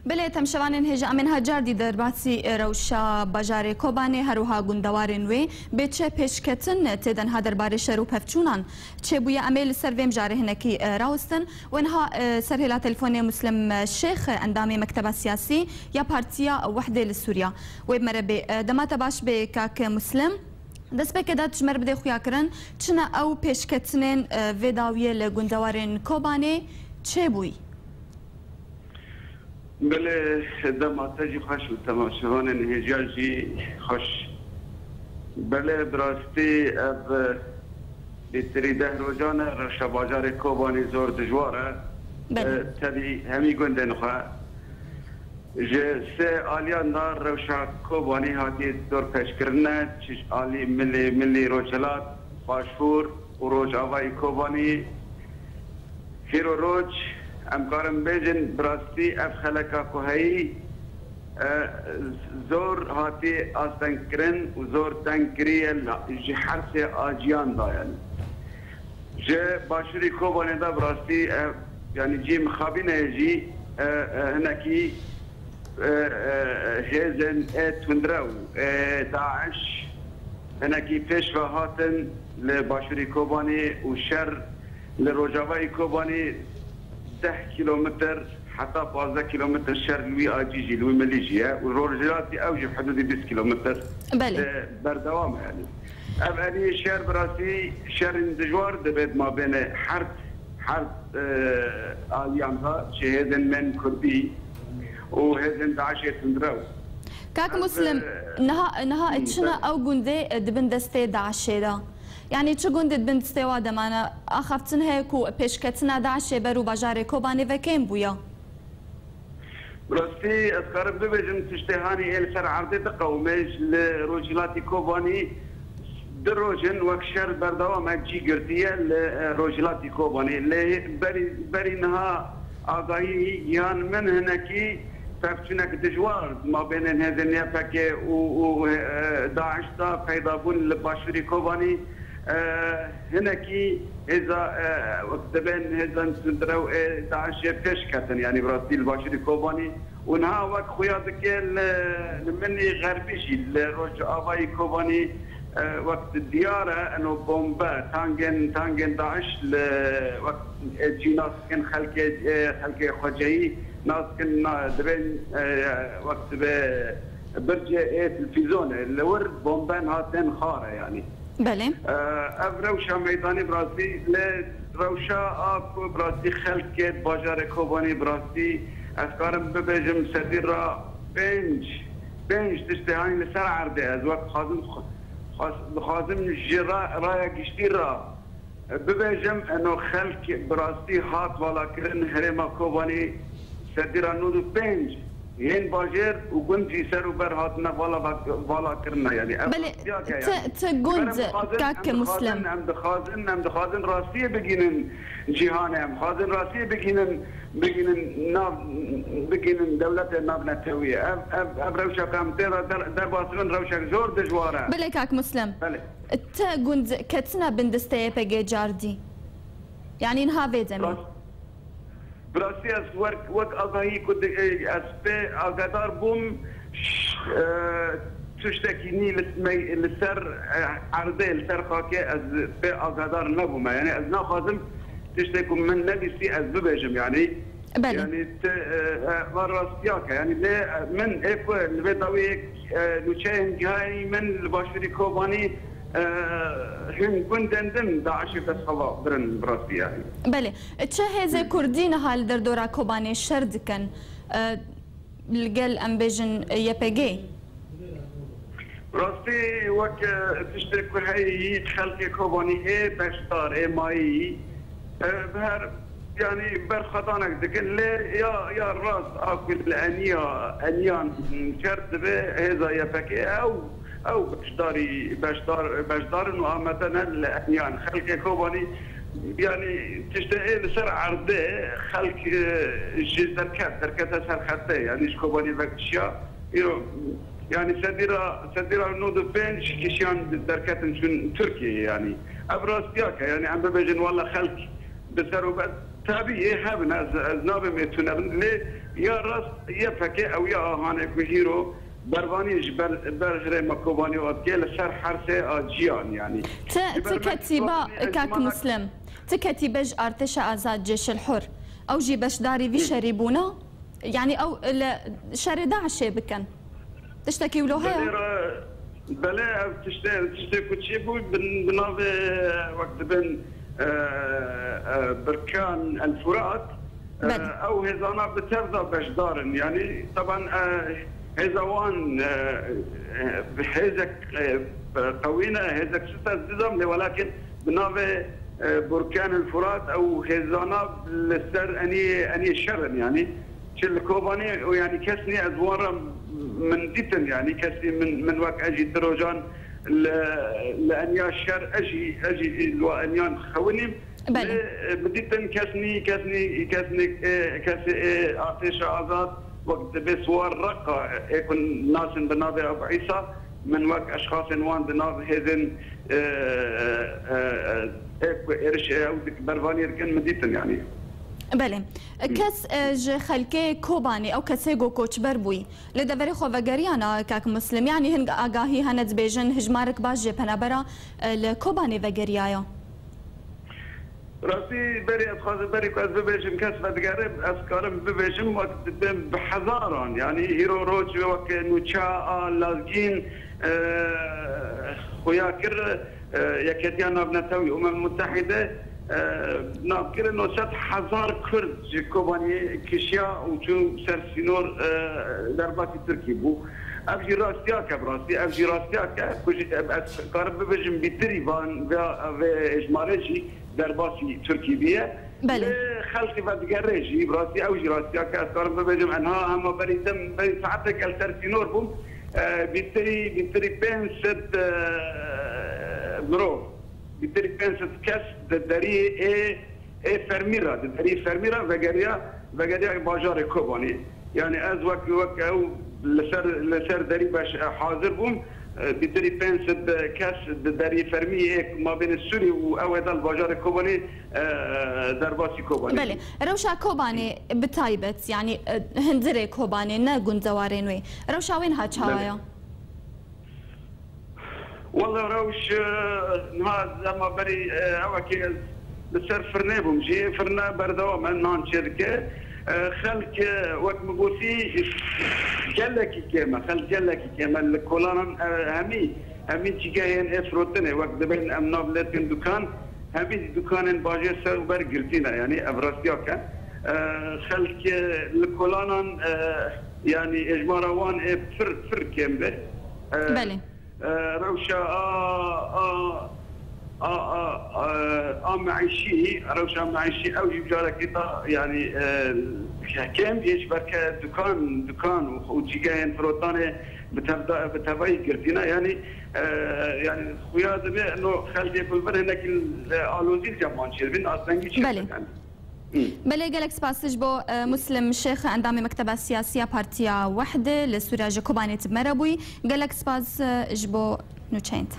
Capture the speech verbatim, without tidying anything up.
Belê, temşevanên hêja, em ên ha cardî derbasî rewşa bajarê Kobanê, her wiha gundewarên wê bê çi pêşketin têde niha derbarê şer û pevçûnan çêbûye. Em ê li ser vê mijarê hinekî, e, rawestin. Wê niha, e, ser hêla telefonê Muslim Şêx, endamê Mekteba Siyasî ya Partiya Wehdê li Sûriya. Wê bi me re bê. E, dema te baş bê, kak Muslim. Destpêkê de tu ji me re bidê xuyakirin, çi ne ew pêşketinên, e, vê dawiyê li gundewarên Kobanê çêbûyî? Belê, dema te jî xweş û temaşevanên hêja jî xweş. Belê, bi rastî ev bêtirî deh rojan e, rewşa bajarê Kobanî zor dijwar e. Belê. E, tevî hemî gundên xwe. Ji sê aliyan de rewşa Kobanî hatiye dorpêçkirin e, çi ji alî milê, milî Rojhilat, Başûr û Rojavayî Kobanî. Hîro roj, em karin bêjin, bi rastî ev xeleka ku heyî, e, zor hatiye astengkirin û zor tengkirî ye la-, ji her sê aciyan de, yanî. Ji başûrê Kobanê de bi rastî, e, yanî cihê mixabînê jî, e, e, hinekî, e, e, hêzên ê tundrew, ê DAIŞ hinekî pêş ve hatin li başûrê Kobanê û şer li rojavayê Kobanê deh kîlometr heta pazdeh kîlometr şer li wî acî jî, li wî milî jî ye û rojhilatî ew jî hidûdî bîst kîlometr Belê. e, berdewam e, yanî. Ev aliyê şer bi rastî şerên dijwar dibe di mabênê her, her, e, aliyan de, ji hêzên me yên Kurdî û hêzên DAIŞê tundrew. Kak Ev, Muslim, e, niha, niha hmm, çi ne be- ew gundê, e, di bin destê DAIŞê de? Yanî çi gundê di bin destê wa de mane? Axaftin heye ku pêşketina DAIŞê ber û bajarê Kobanê ve kêm bûye? Bi rastî ez karim bibêjim, tiştê hanî ê li ser erdê diqewime, ji li rojhilatî Kobanî du roj in wek şer berdewam e, cî girtiye li, e, rojhilatî Kobanî. Lê berî, berî niha agahî gihan min hinekî pevçûnek dijwar di mabênên hêzên Y P G û, û, e, DAIŞ de peyda bûn li başûrê Kobanî. E, hinekî hêza, e, wek dibên hêzên tundrew ê DAIŞê pêş ketin, yanî bi rastî li başûrê Kobanî û niha wek xuya dike li, li Minî Xerbî jî li rojavayî Kobanî, e, wek diyar e, eno bombe, tangên, tangên DAIŞ li wek, e, cî nas dikin xelkê, e, xelkê xweceyî nas dikin, na, dibên, e, wek dibe bircê ê televîzyonê li wir bomben hatin xare, yanî. Belê. Ev rewşa meydanî bi rastî, lê rewşa a ku bi rastî xelkê bajarê Kobanî bi rastî, ez karim bibêjim, sedî ra pênc, pênc tiştê hanî li ser erdê ez wek dixwazim, xwe-, xwaz-, dixwazim ji ra-, raya giştî ra bibêjim, eno xelk bi rastî hat valakirin herêma Kobanî, sedî ra nod û pênc yên bajêr û gund jî ser û ber hatine vala, vala kirine, yanî ev Belê, rastiya ke, ti, yanî. Ti gund, Em dixwazin, kak em dixwazin, Muslim. Em dixwazin, em dixwazin rastiyê bigînin cîhanê, em dixwazin rastiyê bigînin, bigînin nav, bigînin dewletê navnetewî. Ev, ev, ev rewşa ku em tê de der, derbas bin rewşek zor dijwar e. Belê, kak Muslim. Belê. Ti gund ketine bin destê Y P G cardî? Yanî niha vê demê? Rast-, bi rastî ez wek, wek agahî ku di-, e, ez pê agadar bûm, ş-, e, tiştekî nî li, me-, li ser, e, erdê, li ser xakê ez pê agadar nebûme. Yanî ez naxwazim tiştê ku min nebîstî ez bibêjim, yanî. Belê. Yanî ti, e, e, va rastiya ke. Yanî lê, e, min ê ku li vê dawiyê, e, nûçeyên cihayî min li başûrî Kobanî, e, hin gundên din DAIŞê dest xwe birin bi rastî yanî. Belê. Çi hêzê Hı. Kurdî niha li derdora Kobanê şer dikin, e, li gel, em bêjin, Y P G? Rastî wek, e, tiştê ku heyî xelkê Kobanî ê beşdar, ê mayî, e, bi her, yanî berxwedanek dikin, lê ya, ya rast a ku li eniya, eniyan şer dibe hêza Y P G, ew, ew beşdarî, beşdar, beşdar in û amade ne li eniyan. Xelkê Kobanî, yanî tiştê ê li ser erdê xelk, e, ji derket, derkete ser xetê, yanî ji Kobanî vekişiya. Îro, yanî sedî ra, sedî ra nod û pênc kişiyan derketin çûn Tirkiyeyê, yanî. Ev rastiya ke, yanî em bibêjin wela xelk bi ser û ber, Tabî ê hebin, ez, ez nabêm ê tune bin. Lê ya rast Y P G ew ya a hanê ku hîro bervanî ji ber, ber herêma Kobanê hatike li ser hersê a ciyan, yanî. Ti, Ji ber ti me ketiba, Kobanê kak encûmena Muslim, ti ketibe ji Artêşa Azad, Cêşil Hur, ew jî beşdarî vî Hı. şerî bûna? Yanî ew li şerê DAIŞê bikin? Tiştekî wilo heye? Belê re, belê, ev tiştê, tiştê ku çêbû, bi, bi navê, wek dibên, e, e, Birkan El Furat, e, Belê. ew hêzana bi tev de beşdar in. Yanî, teban, e, hêza wan, e, e, hêzek, e, qewî ne, hêzek sist e, ez nizam, lê welakin bi navê, e, Burkan El Furat, ew hêzana li ser eniyê, eniyê şer in, yanî. Çi li Kobanê û, yanî, kes nî, ez wan re min dîtin, yanî, kes nî, min, min wek ez jî ti rojan li, li eniya şer, ez jî, ez jî li wa eniyan xewinîm. Belê. Lê, e, min dîtin kes nî, kes nî, kes nî, e, kes, e, Artêşa Azad wek dibê Siwar Reqa, ê ku nasin bi navê Ebu Îsa, min wek eşxasên wan di nav hêzên, e, e, e, ê ku êrişê ew dik bervanî dikin, min dîtin, yanî. Belê. Kes, e, ji xelkê Kobanê, ew kesê ku koçber bûyî, li deverê xwe vegeriyana, kak Muslim? Yanî hin agahî hene dibêjin hijmarek baş jê penabera, e, li Kobanê vegeriyaya? Rastî berî ez xwazim berî ku ez bibêjim, kes vedigere, ez karim bibêjim, wek dibên bi hezaran, yanî hîro roj wek nûça a Lazgîn, e, xuya kir, e, Yeketiya Navnetewî, Umem Mutehîde, e, nav kirin, nod sed hezar Kurd ji Kobaniyê kişiya û çû ser sînor, e, derbasî Tirkî bû. Ev jî rastiyake, bi rastî, ev jî rastiyake, ku jî ez karim bibêjim bîtirî van, vê, vê êjmarê jî derbasî Tirkî bûye. Belê. Lê xelkî vedigerê jî, bi rastî ew jî rastiyake, ez karim bibêjim, enha hema berî dem, berî saetek el ser sînor bûm. E, bîtirî, bîtirî pênc sed, e, mirov, bîtirî pênc sed kes di derî ê, ê fermî re, di derî fermî re vegeriya, vegeriya bajarê Kobanê. Yanî ez wek, wek ew li ser, li ser derî beş, e, hazir bûm. E, bîtirî pênc sed kes di derî fermî yê mabênê Sûrî û ew ê dal bajarê Kobanê, e, derbasî Kobanê Belê. bûn. Rewşa Kobanê bi taybet, yanî, e, hundirê Kobanê, ne gundewarên wê. Rewşa wê niha çawa Belê. ya? Wela rewş, e, niha ez hema berî, e, ewekê ez li ser firnê bûm jî. Firne berdewam e, nan çêdike. E, xelk, e, wek min gotî, gelekî kêm e. Xelk gelekî kêm e. Li kolanan, e, hemî, hemî cîgehên ê firotinê, wek dibên em nav lêtin dukan, hemî dukanên bajêr ser û ber girtî ne. Yanî ev rastiyake. E, xelk, e, li kolanan, e, yanî êjmara wan ê pir, pir kêm be. E, Belê. E, rewşa a, a, a, a, a, a meîşî, rewşa meîşî ew jî carekê da, yanî, e, kêm bûye ji ber ke dukan, dukan û, û cîgehên firotanê bi tevda-, bi tevayî girtîne. Yanî, e, yanî xuya dibe no xelkê ku li vir hinekî, e, alozî li cem wan çêdibin, astengî çêdibin. Belê. Yanî. Belê, gelek spas ji bo, e, Muslim Şêx, endamê Mekteba Siyasî ya Partiya Wehdê li Sûriya ji Kobanê tib me re bûyî. Gelek spas, e, ji bo nûçeyên te.